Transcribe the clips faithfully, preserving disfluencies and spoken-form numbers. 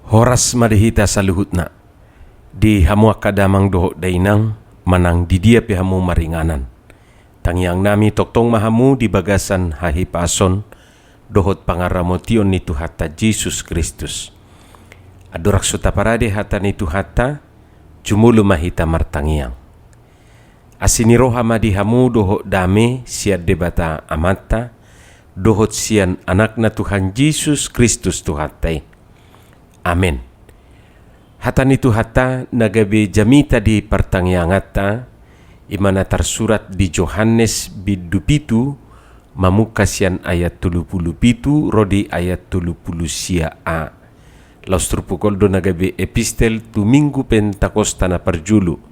Horas ma di hita saluhutna. Di hamu angka damang dohot dainang, manang di dia pe hamu maringanan, tangiangnami tongtong ma hamu di bagasan hahipason dohot pangaramotion ni Tuhanta Jesus Kristus. Andorang so taparade hata ni Tuhanta, jumolo ma hita martangiang. Asi ni roha ma di hamu dohot dame sian Debata Amanta, dohot sian Anakna Tuhan Jesus Kristus Tuhanta i. Amen. Hata ni Tuhanta na gabe jamita di partangianganta, i ma na tarsurat di Johannes bindu pitu, mamungka sian ayat tolu pulu pitu ro di ayat tolu pulu sia a. Laos turpuk on do na gabe epistel tu Minggu Pentakosta na parjolo,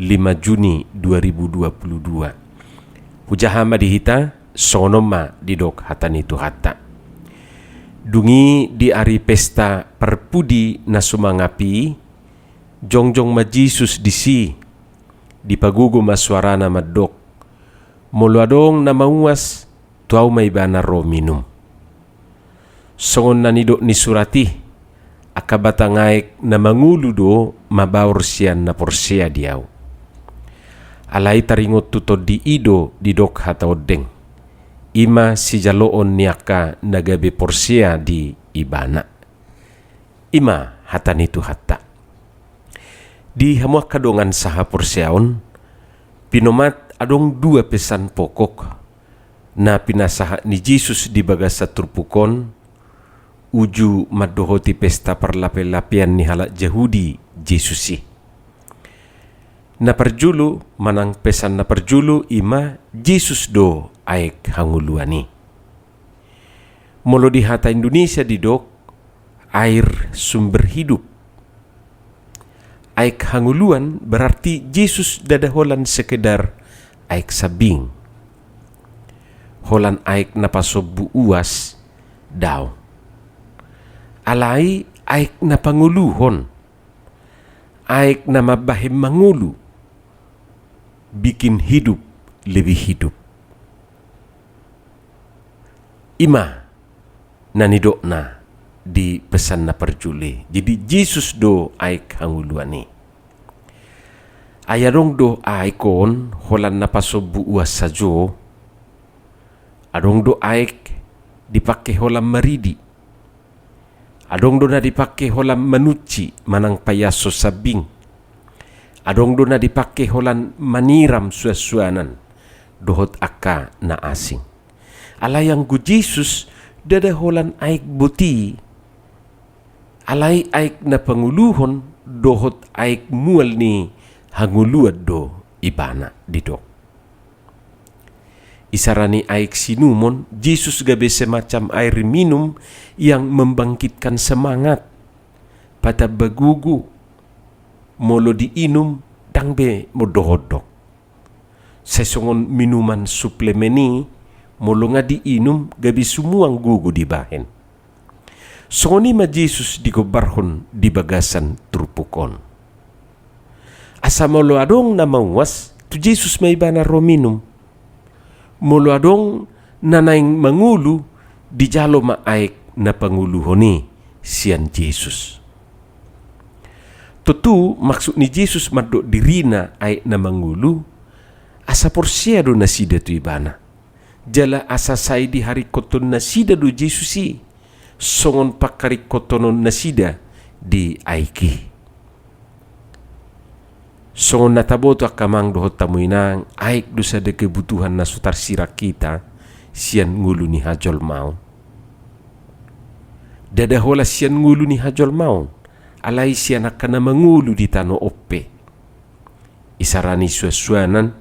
lima Juni dua ribu dua puluh dua. Hujaha ma di hita, songon on ma didok hata ni Tuhanta. Dung i di ari pesta parpudi na sumangapi i, jongjong ma Jesus disi, dipagogo ma suarana mandok: Molo adong na mauas, tu ahu ma ibana ro minum. Songon na nidok ni surat i, angka batang aek na mangolu do mabaor sian na porsea di ahu. Alai taringot tu tondi i do didok hata ondeng, i ma sijaloon ni angka na gabe porsea di ibana. I ma hata ni Tuhanta. Di hamu angka dongan sahaporseaon, pinomat adong dua pesan pokok na pinasahat ni Jesus di bagasan turpuk on, uju mandohoti pesta parlape-lapean ni halak Jahudi Jesus i. Na parjolo, manang pesan na parjolo, i ma Jesus do aek hangoluan i. Molo di hata Indonesia didok, air sumber hidup. Aek hangoluan berarti Jesus ndada holan sekedar aek sambing, holan aek na pasombu uas, daong. Alai aek na pangoluhon, aek na mambahen mangolu, bikin hidup lebih hidup. I ma na nidokna di pesan na parjolo i. Jadi Jesus do aek hangoluan i. Ai adong do aek on holan na pasombu uas sajo, adong do aek dipangke holan maridi, adong do na dipangke holan manunci manang paiashon sambing, adong do na dipangke holan maniram suansuanan dohot angka na asing. Alai anggo Jesus ndada holan aek boti, alai aek na pangoluhon dohot aek mual ni hangoluan do ibana didok. Isara ni aek sinumon, Jesus gabe semacam air minum yang membangkitkan semangat, patamba gogo, molo diinum ndang be mondok-ondok. Sai songon minuman suplemen i, molo nga diinum gabe sumuang gogo dibahen. Songon i ma Jesus digombarhon di bagasan turpuk on. Asa molo adong na mauas, tu Jesus ma ibana ro minum. Molo adong na naeng mangolu, dijalo ma aek na pangoluhon i sian Jesus. Tontu maksud ni Jesus mandok dirina aek na mangolu, asa porsea do nasida tu ibana. Jala asa sai diharingkothon nasida do Jesus i, songon pangharingkothon nasida di aek i. Songon na taboto angka amang dohot hamu inang, aek do sada kebutuhan na so tarsirang hita sian ngolu ni hajolmaon. Ndada holan sian ngolu ni hajolmaon, alai sian angka na mangolu di tano on pe. Isara ni suansuanan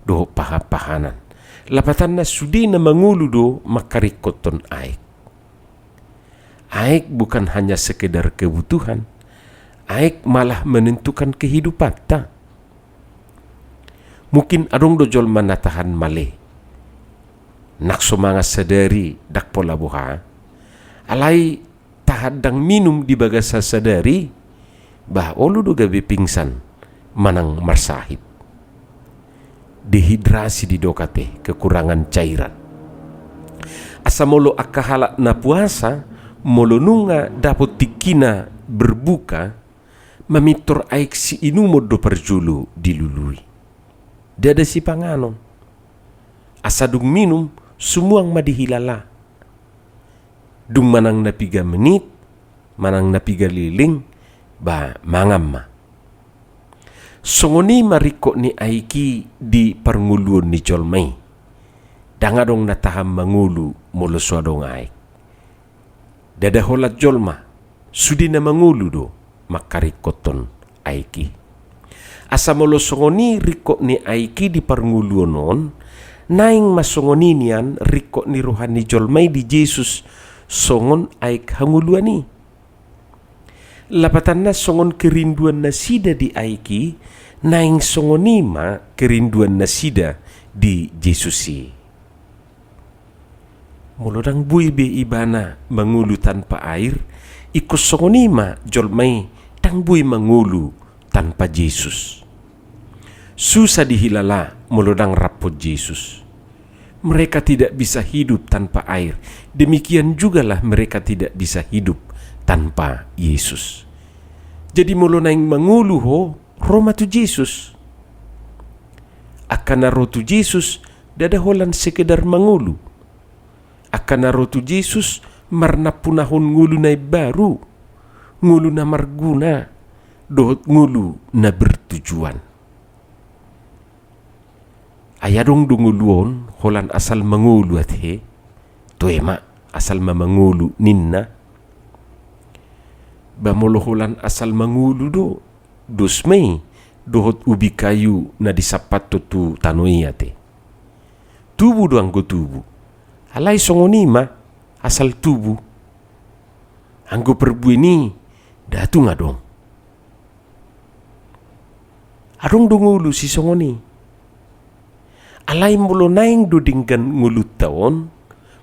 dohot pahanpahanan. Lapatanna sude na mangolu do mangharingkothon aek. Aek bukan hanya sekedar kebutuhan, aek malah menentukan kehidupanta. Mungkin adong do jolma na tahan male, nang so mangan sadari ndang pola boha, alai tahan ndang minum di bagasan sadari, bah, olo do gabe pingsan manang marsahit. Dehidrasi didok ate, kekurangan cairan. Asa molo angka halak na puasa, molo nunga dapot tingkina berbuka, mamintor aek siinumon do parjolo dilului. Ndada sipanganon. Asa dung minum, sumuang ma di hilala. Dung manang na piga menit, manang na piga leleng, ba mangan ma. Songon i ma ringkot ni aek i di parngoluon ni jolma i. Ndang adong na tahan mangolu molo so adong aek. Ndada holan jolma, sude na mangolu do mangkaringkothon aek i. Asa molo songon i ringkot ni aek i di parngoluon on, naeng ma songon i nian ringkot ni roha ni jolma i di Jesus songon aek hangoluan i. Lapatanna, songon kerinduan nasida di aek i, naeng songon i ma kerinduan nasida di Jesus i. Molo ndang boi be ibana mangolu tanpa air, ingkon songon i ma jolma i ndang boi mangolu tanpa Jesus. Susah dihilala molo ndang rap Jesus. Mereka tidak bisa hidup tanpa air. Demikian jugalah mereka tidak bisa hidup tanpa Yesus. Jadi molo naeng mangolu ho, ro ma tu Jesus. Angka na ro tu Jesus, ndada holan sekedar mangolu. Angka na ro tu Jesus marnampunahon ngolu na imbaru, ngolu na marguna, dohot ngolu na bertujuan. Ai adong do ngolu on holan asal mangolu ate, toe ma, asal ma mangolu ninna. Ba molo holan asal mangolu do, dos ma i dohot ubi kayu na disampathon tu tano i ate. Tubu do anggo tubu. Alai songon i ma asal tubu. Anggo parbue ni i nda tung adong. Adong do ngolu sisongon i. Alai molo naeng do denggan ngolunta on,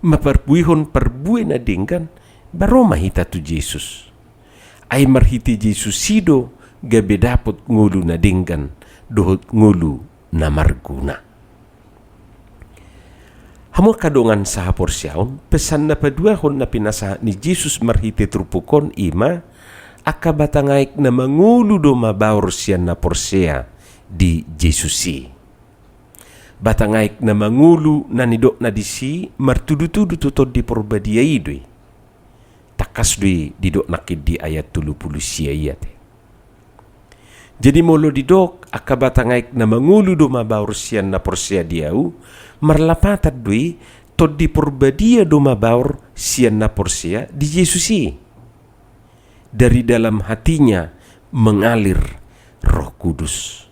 mamparbuehon parbue na denggan, ba ro ma hita tu Jesus. Ai marhite Jesus i do gabe dapot ngolu na denggan dohot ngolu na marguna. Hamu angka dongan sahaporseaon, pesan na paduahon na pinasahat ni Jesus marhite turpuk on i ma, angka batang aek na mangolu do mabaor sian na porsea di Jesus i. Batang aek na mangolu na nidokna disi martudutudu tu Tondi Porbadia i do i. Tangkas do i didok nangkin di ayat tolu pulu sia i ate. Jadi molo didok angka batang aek na mangolu do mabaor sian na porsea di ahu, marlapatan do i Tondi Porbadia do mabaor sian na porsea di Jesus i. Dari dalam hatinya mengalir Roh Kudus.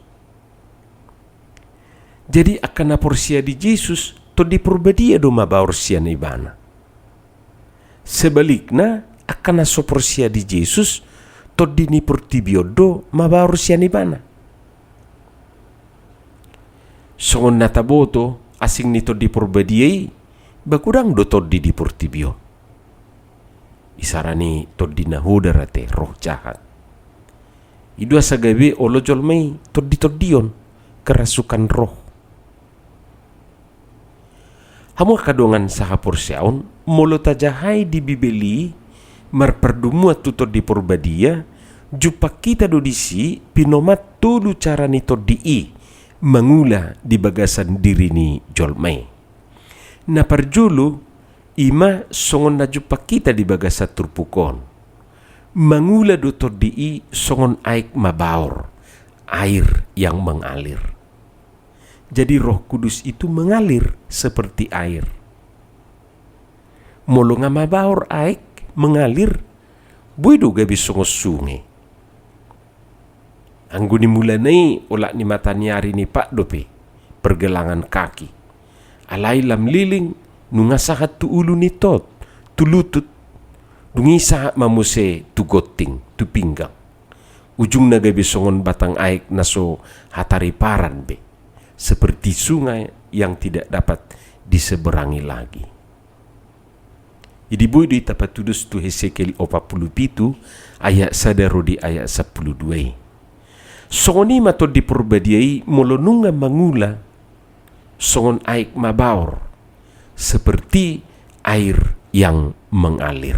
Jadi angka na porsea di Jesus, Tondi Porbadia do mabaor sian ibana. Sebalikna, angka na so porsea di Jesus, tondi ni portibi on do mabaor sian ibana. Songon na taboto, asing ni Tondi Porbadia i, ba godang do tondi di portibi on. Isara ni tondi na hodar ate roh jahat. I do asa gabe olo jolma i tondi-tondion, kerasukan roh. Hamu angka dongan sahaporseaon, molo tajahai di Bibel i marpardomuan tu Tondi Porbadia, jumpang hita do disi pinomat tolu cara ni tondi i mangula di bagasan diri ni jolma i. Na parjolo, i ma songon na jumpang hita di bagasan turpuk on. Mangula do tondi i songon aek mabaor, air yang mengalir. Jadi Roh Kudus itu mengalir seperti air. Molo nga mabaor aek mengalir, boi do gabe songon sunge. Anggo ni mulana i olat ni mataniari ni pat dope, pergelangan kaki. Alai lam leleng nunga sahat tu ulu ni tot, tu lutut, dung i sahat ma muse tu gonting, tu pinggang. Ujungna gabe songon batang aek na so hatariparan be, seperti sungai yang tidak dapat diseberangi lagi. Jadi boi do i tapatudos tu Hesekiel opat pulu pitu ayat sada ro di ayat sampulu dua i. Songon i ma Tondi Porbadia i molo nunga mangula songon aek mabaor, seperti air yang mengalir.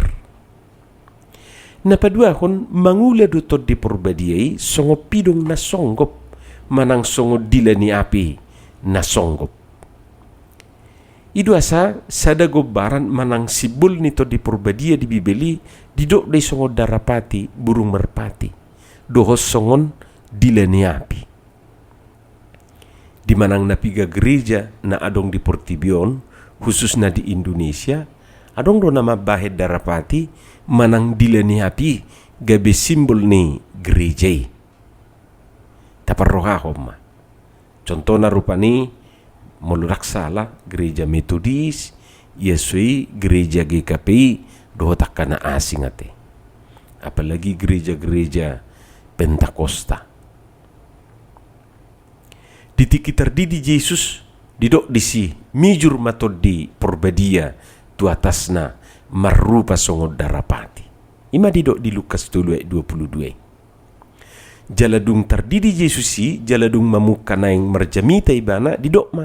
Na paduahon, mangula do Tondi Porbadia i songon pidong na songgop manang songon dila ni api na songgop. I do asa sada gombaran manang simbol ni Tondi Porbadia di Bibel i, didok do i songon darapati, burung merpati, dohot songon dila ni api. Di manang na piga gereja na adong di portibi on, khususna di Indonesia, adong do na mambahen darapati manang dila ni api gabe simbol ni gereja i. Taparrohahon ma. Contohna rupani, molo ndang sala, gereja Metodis, ia so i gereja G K P I, dohot angka na asing ate. Apalagi gereja-gereja Pentakosta. Di tingki tardidi Jesus, didok disi, mijur ma Tondi Porbadia tu atasna marrupa songon darapati. I ma didok di Lukas tolu ayat dua pulu dua i. Jala dung tardidi Jesus i, jala dung mamungka naeng marjamita ibana, didok ma,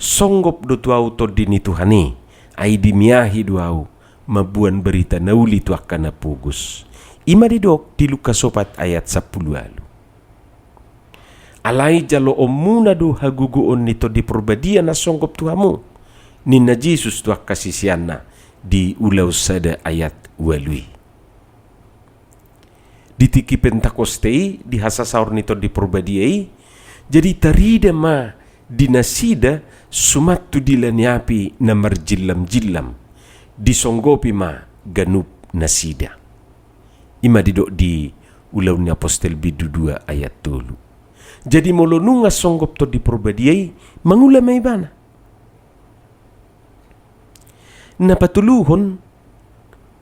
songgop do tu ahu Tondi ni Tuhan i, ai dimiahi do ahu mamboan barita na uli tu angka na pogos. I ma didok di Lukas opat ayat sampulu ualu. Alai jaloonmuna do hagogoon ni Tondi Porbadia na songgop tu hamu, ninna Jesus tu angka siseanna di Ulaon sada ayat ualu i. Di tingki Pentakosta i, di hasasaor ni Tondi Porbadia i, jadi tarida ma di nasida suman tu dila ni api na marjillam-jillam, disonggopi ma ganup nasida. I ma didok di Ulaon ni Apostel bindu dua ayat tolu. Jadi molo nunga songgop Tondi Porbadia i, mangula ma ibana. Na patoluhon,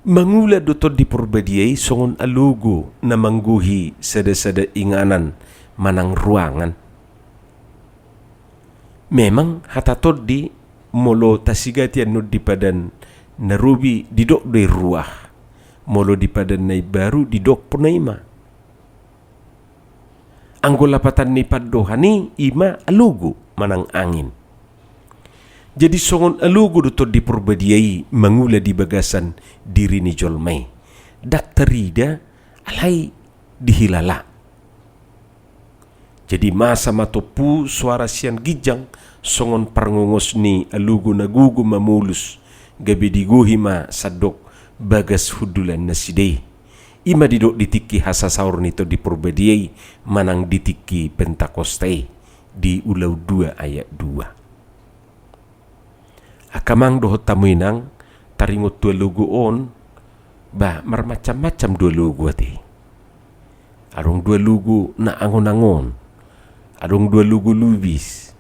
mangula do Tondi Porbadia i songon alogo na manggohi sada-sada inganan manang ruangan. Memang hata tondi, molo tasigati annon di Padan na Robi, didok do i ruah. Molo di Padan na Imbaru, didok pe na i ma. Anggo lapatan ni pandohan i, i ma alogo manang angin. Jadi songon alogo do Tondi Porbadia i mangula di bagasan diri ni jolma i. Ndang tarida, alai dihilala. Jadi masa ma tompu soara sian ginjang songon parngongos ni alogo na gogo mamolus, gabe digohi ma sandok bagas hundulan nasida i. I ma didok di tingki hasasaor ni Tondi Porbadia i manang di tingki Pentakosta i, di Ulaon dua ayat dua. Angka amang dohot hamu inang, taringot tu alogo on, bah, marmacam-macam do alogo ate. Adong do alogo na angon-angon, adong do alogo lubis,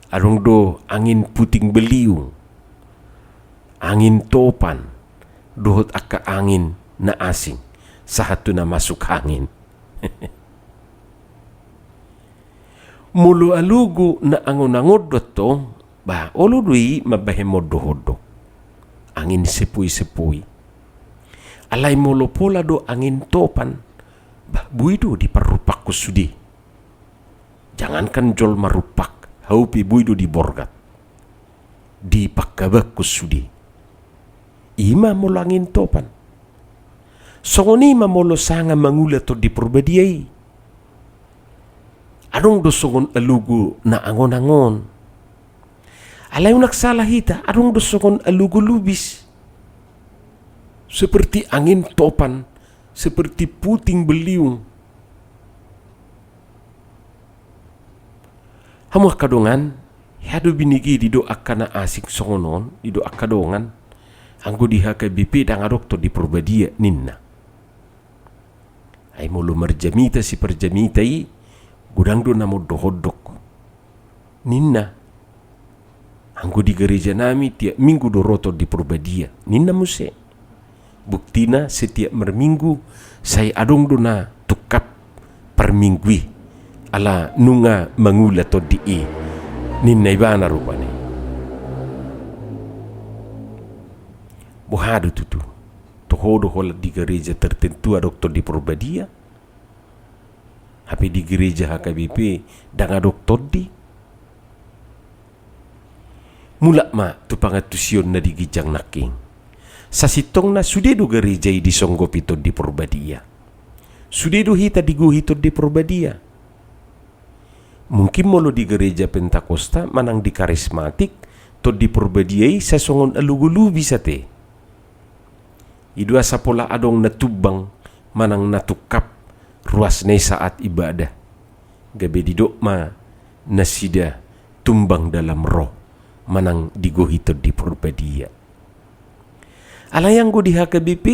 adong do angin puting beliung, angin topan, dohot angka angin na asing, sahat tu na masuk angin. Molo alogo na angon-angon do antong, bah, olo do i mambahen mondok-ondok, angin sepoi-sepoi. Alai molo pola do angin topan, bah, boi do diparrumpakkon sude. Jangankan jolma rumpak, hau pe boi do diborgat, dipangkabakkon sude. I ma molo angin topan. Songon i ma molo sanga mangula Tondi Porbadia i. Adong do songon alogo na angon-angon. Alai unang sala hita, adong do songon alogo lubis. Seperti angin topan, seperti puting beliung. Hamu angka dongan, hea do binege didok angka na asing songon on, didok angka dongan, anggo di H K B P ndang adong Tondi Porbadia, ninna. Ai molo marjamita siparjamita i, godang do na mondok-ondok, ninna. Anggo di gareja nami tiap minggu do ro Tondi Porbadia, ninna muse. Buktina setiap marminggu, sai adong do na tungkap parminggu i, ala nunga mangula tondi i, ninna ibana rupani. Boha do tutu? Toho do holan di gareja tertentu adong Tondi Porbadia? Hape di gareja H K B P ndang adong tondi? Mulak ma tu pangantusion na di ginjang nangkin. Sasintongna sude do gareja i disonggopi Tondi Porbadia. Sude do hita digohi Tondi Porbadia. Mungkin molo di gareja Pentakosta manang di karismatik, Tondi Porbadia i sai songon alogo lubis ate. I do asa pola adong na tumbang manang na tungkap ruasna i saat ibadah. Gabe didok ma nasida tumbang dalam roh manang digohi Tondi Porbadia. Alai anggo di H K B P,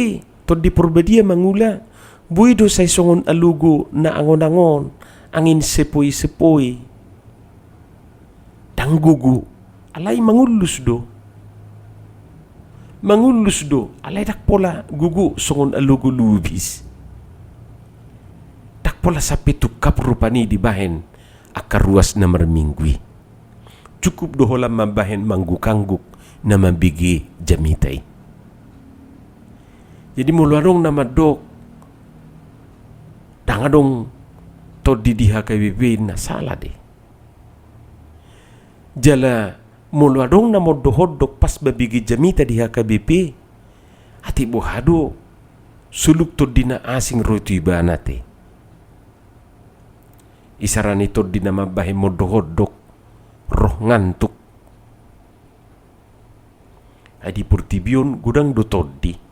Tondi Porbadia mangula, boi do sai songon alogo na angon-angon, angin sepoi-sepoi. Ndang gogo, alai mangullus do. Mangullus do, alai ndang pola gogo songon alogo lubis. Ndang pola sampe tungkap rupani dibahen angka ruas na marminggu i. Cukup do holan mambahen mangguk-angguk na mambege jamita i. Jadi molo adong na mandok, ndang adong tondi di H K B P, na sala do i. Jala molo adong na mondok-ondok pas mambege jamita di H K B P, ate boha do, soluk tondi na asing ro tu ibana ate. Isarana i tondi na mambahen mondok-ondok, roh ngantuk. Ai di portibi on godang do tondi.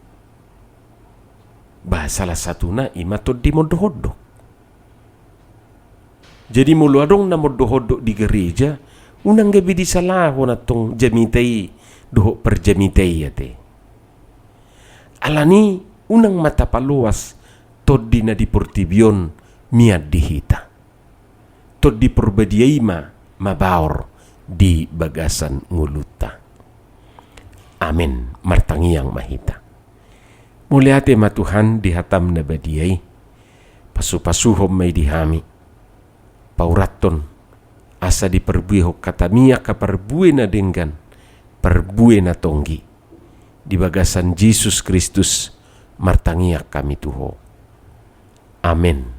Bah, salah satuna i ma tondi mondok-ondok. Jadi molo adong na mondok-ondok di gareja, unang gabe disalahon antong jamita i dohot parjamita i ate. Alani unang ma tapaloas tondi na di portibi on mian di hita. Tondi Porbadia i ma mabaor di bagasan ngolunta. Amen. Martangiang ma hita. Mauliate ma Tuhan di hatam na badia i. Pasu-pasuhon ma i di hami. Paurathon asa diparbuehon hatami angka parbue na denggan, parbue na tonggi. Di bagasan Jesus Kristus martangiang hami tu Ho. Amen.